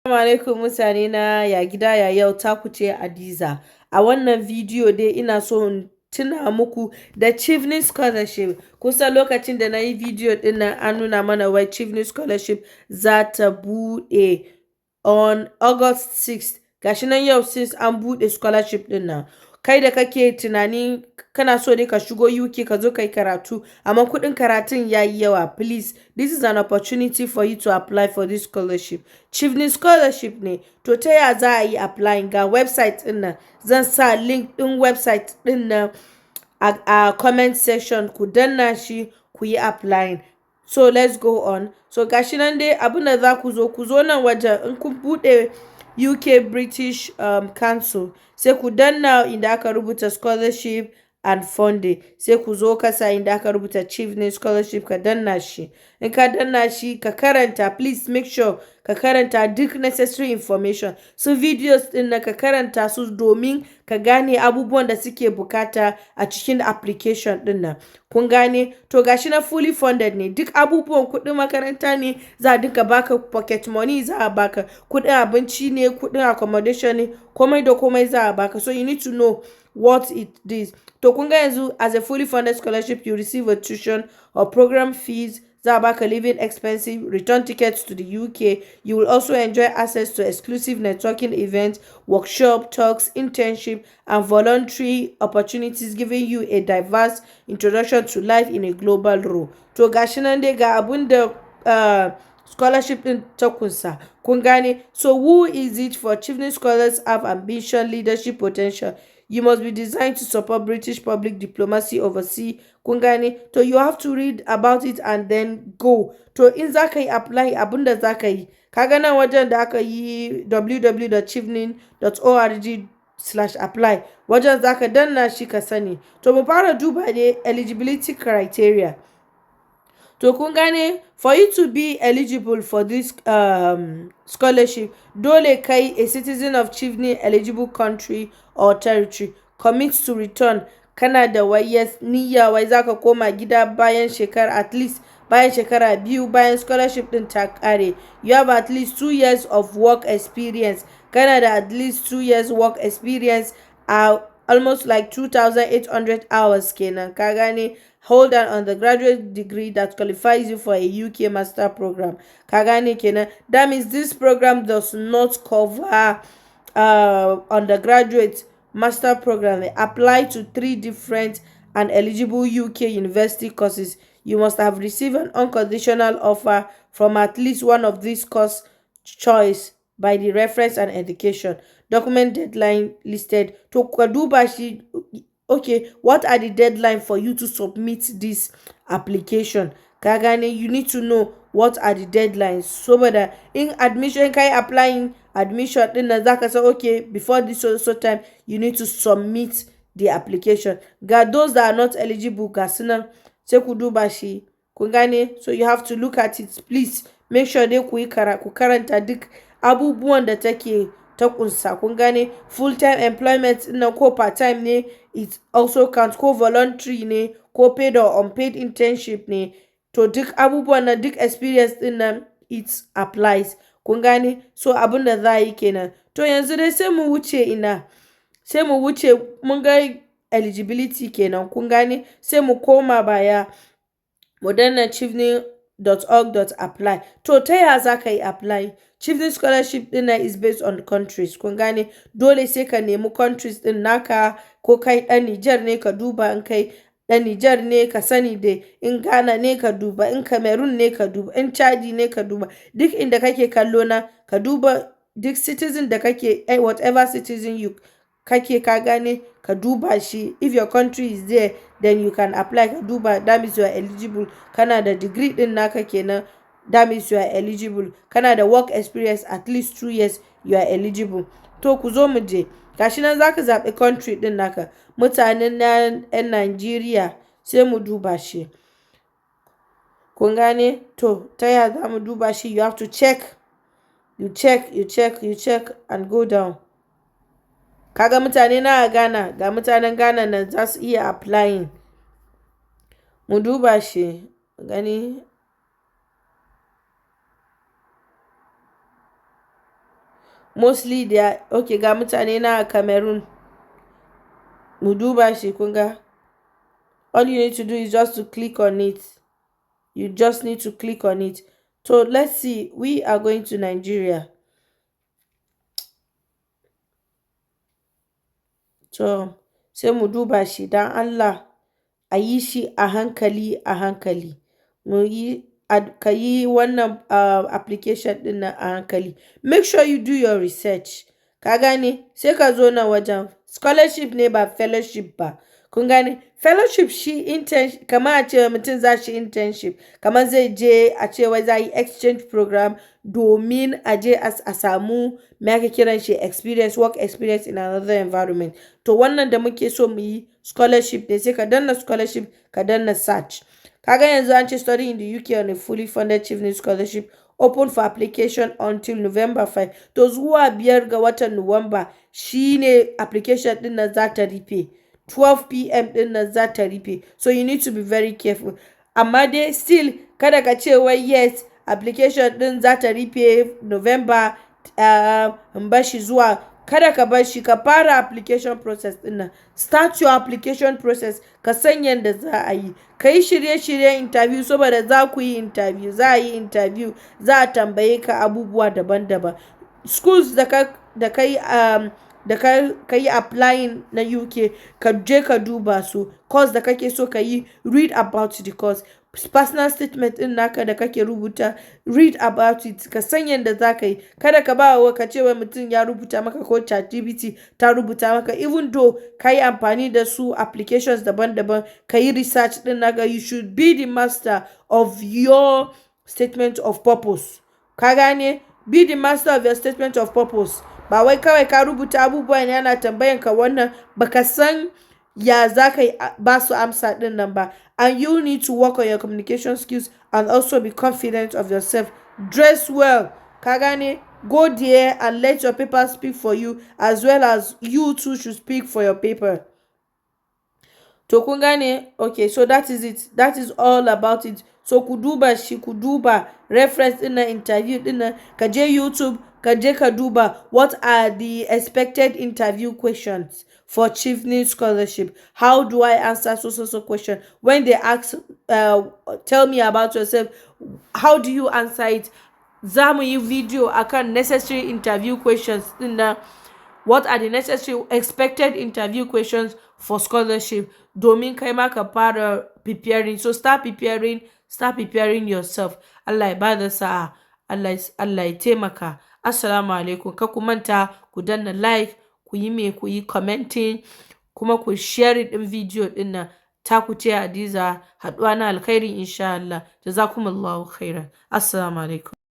Assalamu alaikum mutane na, ya gida, ya yau? Taku ce Hadiza. A wannan bidiyo dai ina so in tuna muku da Chevening Scholarship. Kusan lokacin da na yi bidiyo din nan, an nuna mana wai Chevening Scholarship za ta buɗe on August 6. Gashi nan yau 6, an buɗe scholarship din nan. Kai da kake tunani kana so ne ka shigo UK ka zo ka yi karatu, amma kuɗin karatun ya yi yawa, please, this is an opportunity for you to apply for this scholarship. Chevening Scholarship ne. To, ta ya za a yi applying? Ga website ɗin nan, zan sa link ɗin website ɗin nan a comment section, ku danna shi ku yi applying. So let's go on. So gashi nan dai, abin da za ku zo, ku zo nan wajen, in kun buɗe UK British Council, sai ku danna inda aka rubuta "Scholarship and Funding", sai ku zo kasa inda aka rubuta "Chevening Scholarship", ka danna shi. In ka danna shi, ka karanta, please make sure ka karanta duk necessary information, su videos din na ka karanta su domin ka gane abubuwan da suke bukata a cikin application din nan. Kun gane? To, gashi na fully funded ne, duk abubuwan kuɗin makaranta ne za a dinka baka, pocket money za a baka, kuɗin abinci ne, kuɗin accommodation ne, komai da komai za a baka. So you need to know what it is. To, kun ga yanzu, as a fully funded scholarship, you receive a tuition or program fees, za a baka living expensive, return tickets to the UK. You will also enjoy access to exclusive networking events, workshop, talks, internship and voluntary opportunities, giving you a diverse introduction to life in a global role. To, gashi nan dai, ga abun da scholarship din ta kunsa. Kun gane? So who is it for? Chevening scholars have ambition, leadership potential. You must be designed to support British public diplomacy overseas. Kun gane? To, you have to read about it and then go. To, in za ka yi apply, abin da za ka yi, kaga nan wajen da aka yi www.chevening.org/apply, wajen za ka danna shi ka sani. To, mu fara duba ne eligibility criteria. To, kun gane, for you to be eligible for this scholarship, dole kai a citizen of Chevening eligible country or territory, commit to return, kana da wai niyya wai zaka koma gida bayan shekara, at least bayan shekara 2 bayan scholarship din ta kare. You have at least 2 years of work experience, kana da at least 2 years work experience, a almost like 2800 hours kenan. Ka gane? Hold an undergraduate degree that qualifies you for a UK master program. Ka gane kenan? That means this program does not cover undergraduate master program. Apply to three different and eligible UK university courses. You must have received an unconditional offer from at least one of these course choice by the reference and education document deadline listed. To, ka duba shi. Okay, what are the deadline for you to submit this application? Ka gane? You need to know what are the deadlines, saboda in admission kai applying admission din nan, zaka san, okay, before this so so time you need to submit the application. Ga those that are not eligible, ga su nan, sai ku duba shi. Kun gane? So you have to look at it. Please make sure dai ku yi ku karanta duk abubuwan da take ta kunsa. Kun gane? Full time employment nan, ko part time ne, it also count, ko voluntary ne, ko paid or unpaid internship ne. To, duk abubuwan nan, duk experience din nan, it applies. Kun gane? So abin da za a yi kenan. To, yanzu dai sai mu wuce ina? Sai mu wuce, mun ga eligibility kenan. Kun gane? Sai mu koma baya, mu danna chevening.org.apply. To, ta ya za ka yi apply? Chevening Scholarship ɗin nan is based on countries. Kun gane? Dole sai ka nemi countries ɗin naka, ko kai ɗan Niger ne, ka duba in kai ɗan Niger ne, ka sani dai, in Ghana ne ka duba, in Cameroon ne ka duba, in Chadi ne ka duba, duk inda kake kallo na ka duba, duk citizen da kake, whatever citizen you kake, ka gane, ka duba shi. If your country is there, then you can apply. Ka duba, that means you are eligible. Kana da degree din naka kenan, that means you are eligible. Kana da work experience at least 2 years, you are eligible. To, ku zo mu je. Gashi nan, zaka zaɓi country din naka. Mutanen na 'yan Najeriya, sai mu duba shi. Kun gane? To, ta ya za mu duba shi? You have to check, you check, you check, you check and go down. Kaga mutane na a Ghana, ga mutanen Ghana nan za su iya applying. Mu duba shi gani. Mostly they are okay. Ga mutane na a Cameroon. Mu duba shi, kun ga. All you need to do is just to click on it. You just need to click on it. So let's see, we are going to Nigeria. To sai mu duba shi. Dan Allah a yi shi a hankali a hankali. Mu yi, ka yi wannan application ɗin nan a hankali. Make sure you do your research. Ka gane? Sai ka zo nan wajen. Scholarship ne, ba fellowship ba. Kun gane? Fellowship shi intern, kamar a ce mutum za shi internship, kamar zai je a ce wai za yi exchange program domin a je a samu, me ake kiran shi, experience, work experience in another environment. To wannan da muke so mu yi scholarship ne, sai ka danna scholarship, ka danna search. Kaga yanzu an ce study in the UK on a fully funded Chevening scholarship, open for application until November 5. To zuwa 5 ga watan Nuwamba shine application din nan za ta rufe. 12 p.m. din nan za ta rufe. So you need to be very careful. Amma dai still kada ka ce wai yes, application din za ta rufe November, in bar shi zuwa. Kada ka bar shi, ka fara application process din nan. Start your application process, ka san yadda za a yi. Ka yi shirye-shiryen interview, saboda za ku yi interview, za a yi interview, za a tambaye ka abubuwa daban-daban. Schools da ka yi applying na UK, ka je ka duba su. Course da kake so ka yi, read about the course. Personal statement din naka da kake rubuta, read about it, ka san yadda za ka yi. Kada ka ba wa, ka ce wai mutum ya rubuta maka ko ChatGPT ta rubuta maka. Even though ka yi amfani da su applications daban-daban, ka yi research din naka. You should be the master of your statement of purpose. Ka gane? Be the master of your statement of purpose. Ba wai kawai ka rubuta abubuwan, yana tambayan ka wannan, baka san ya za ka ba su amsa din nan ba. And you need to work on your communication skills and also be confident of yourself. Dress well. Ka gane? Go there and let your paper speak for you, as well as you too should speak for your paper. To kun gane? Okay, so that is it. That is all about it. So ku duba shi, ku duba reference din nan, interview din nan. Ka je YouTube, ka je ka duba what are the expected interview questions for Chevening scholarship, how do I answer so so so question when they ask, tell me about yourself, how do you answer it? Za mu yi video akan necessary interview questions din nan, what are the necessary expected interview questions for scholarship, domin kai ma ka fara preparing. So start preparing, start preparing yourself. Allah ya bada sa'a, Allah ya taimaka. Assalamu alaikum. Ka ku manta ku danna like, ku yi me, ku yi commenting, kuma ku share din video din nan. Ta ku ce Hadiza, haɗuwa na alkhairi insha Allah. Jazakumullahu khairan. Assalamu alaikum.